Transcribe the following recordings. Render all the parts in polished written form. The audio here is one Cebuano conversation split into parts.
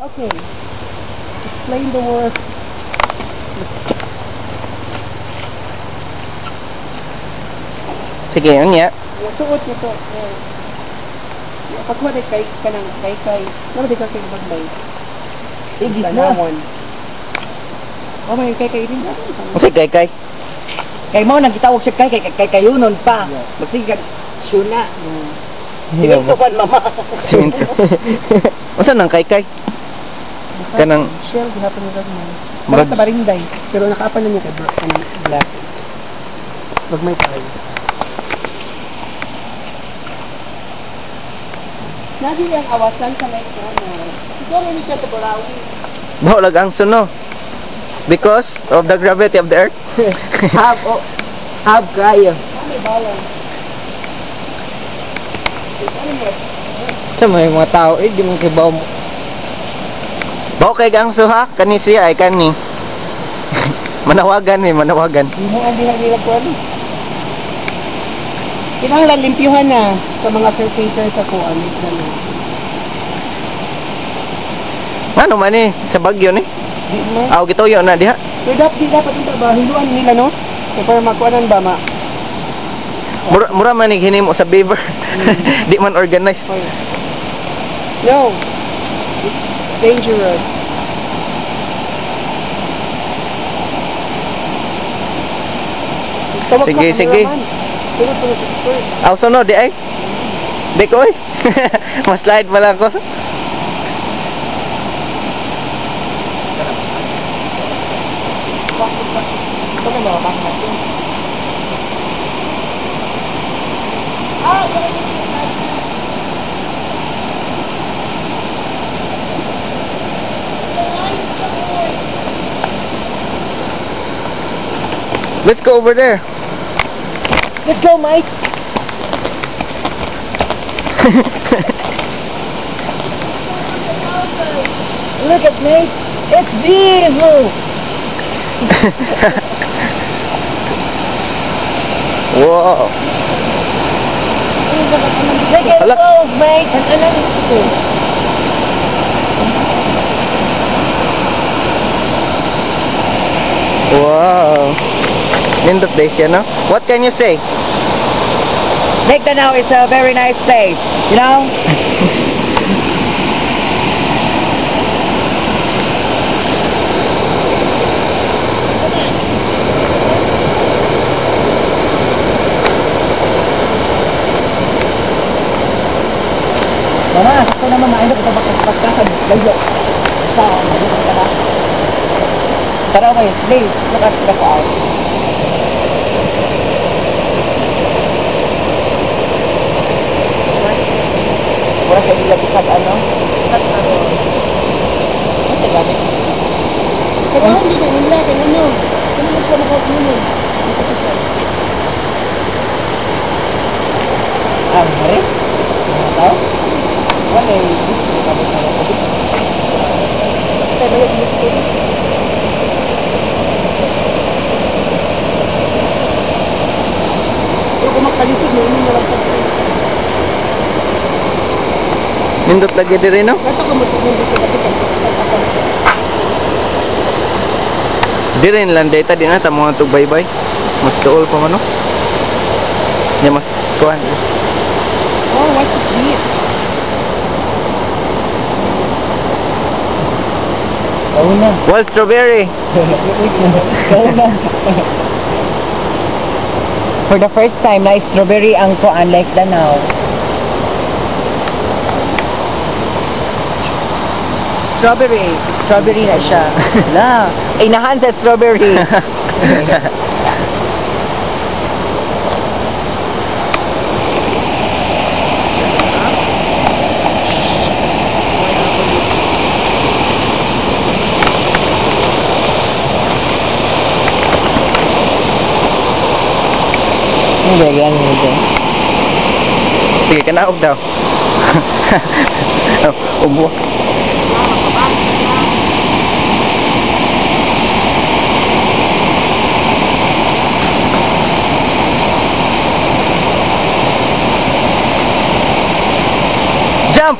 Okay. Explain the word. Sige, yun ya. Suot niya to. Yan. Pagkuha di kay kanang kay kay. Naman di ka kay bagbay. Igis na. Tanawon. Oh, may kay kay din. Unsay kay kay? Kay mo nang gitawag siya kay kay kay kayunon pa. Magsige kag syuna. Siminto kan mama. Siminto. Unsa nang kay kay? Kanang shell gihapon ni Ragman. Para sa barinday, pero nakaapal na niya kay kanang black. Wag may tayo. Nabili ang awasan sa Lake Danau. Siguro ni siya sa Borawi. Baho lag ang suno. Because of the gravity of the earth. Hab oh, hab kayo. Ah, may bawang. Ano mo? Sa may mga tao eh, di mo kibaw mo. Baho kay ang suha kani siya ay kani. Manawagan eh, manawagan. Di mo ang dinagdilag ko ano. Kinahanglan limpyuhan na sa mga caretaker sa kuan. Lake Danau. Ano man eh, sa Bagyo ni. Di mo. Aw gituyo na diha. Pero dapat di dapat unta ba hinduan nila no? Kaya para makuanan ba ma? Mura, mura man ni hinimo sa beaver. Di man organized. No. It's dangerous. Tawag Sige, ka, sige. cameraman. Sunod, sunod, sunod. Aw suno di ay. Di ko oy. Mas slide pa lang ko. Ito na mga bang natin. Let's go over there. Let's go, Mike. Look at mate. It's beautiful. Wow. Look at Hala. those, mate. Wow. Nindot days siya, no? What can you say? Lake Danau is a very nice place, you know? Mama, sakto naman maayos ito pagkasad. Layo. Sa, ka na. Tara, okay. Play. Look at the crowd. Wala sa ila bisag ano? Ano sa gamit? Kaya hindi ka nila, kaya ano. Ano magkamakaw mo? Ah, hari? Mga tao? Wala eh. Hindi ka ba sa Kaya bayad mo ito. Pero kung magkalisod, may inom na lang pag Nindot lagi diri, no? Kato ka mo dito dapit ang Diri lang data di na ta mga tug bye-bye. Mas tuol pa man, no? Nya mas kuan. Oh, what's this beef? Go na. Wild strawberry. Go na. For the first time, na strawberry ang kuan Lake Danau. Strawberry. Strawberry na siya. La. Inahan sa strawberry. Ano ba yan nito? Sige, kanaog daw. Oh, ubo. Jump!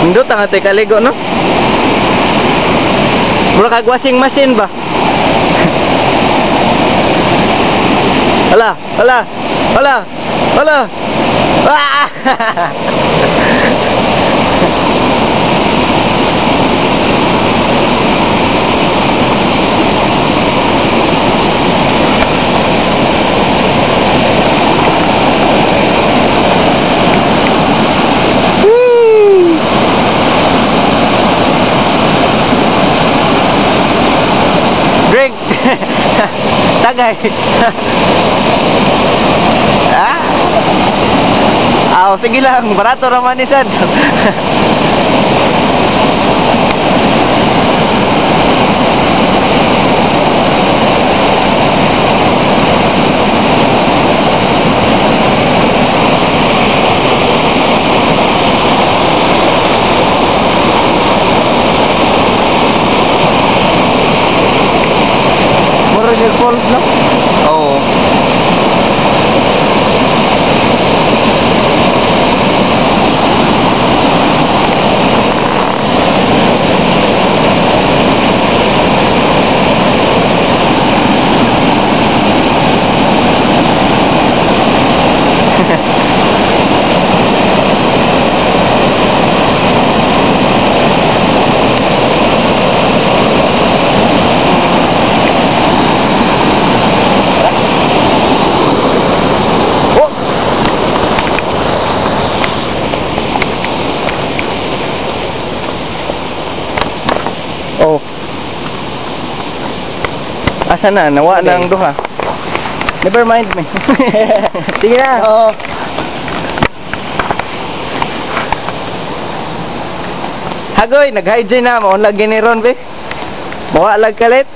Indot ang ate kaligo, no? Mura kag washing machine ba? Hala, hala, hala, hala. Ah! Drink. Tagay. Ah. Aw, sige lang, barato ra man ni sad. Mura siya falls, no? Oo. Oh! Oh. Asa na? Nawa na ang duha. Never mind me. Sige na. Oo. Hagoy, nag-hygiene na. Maunlag gini ron, be. Mawa lag kalit.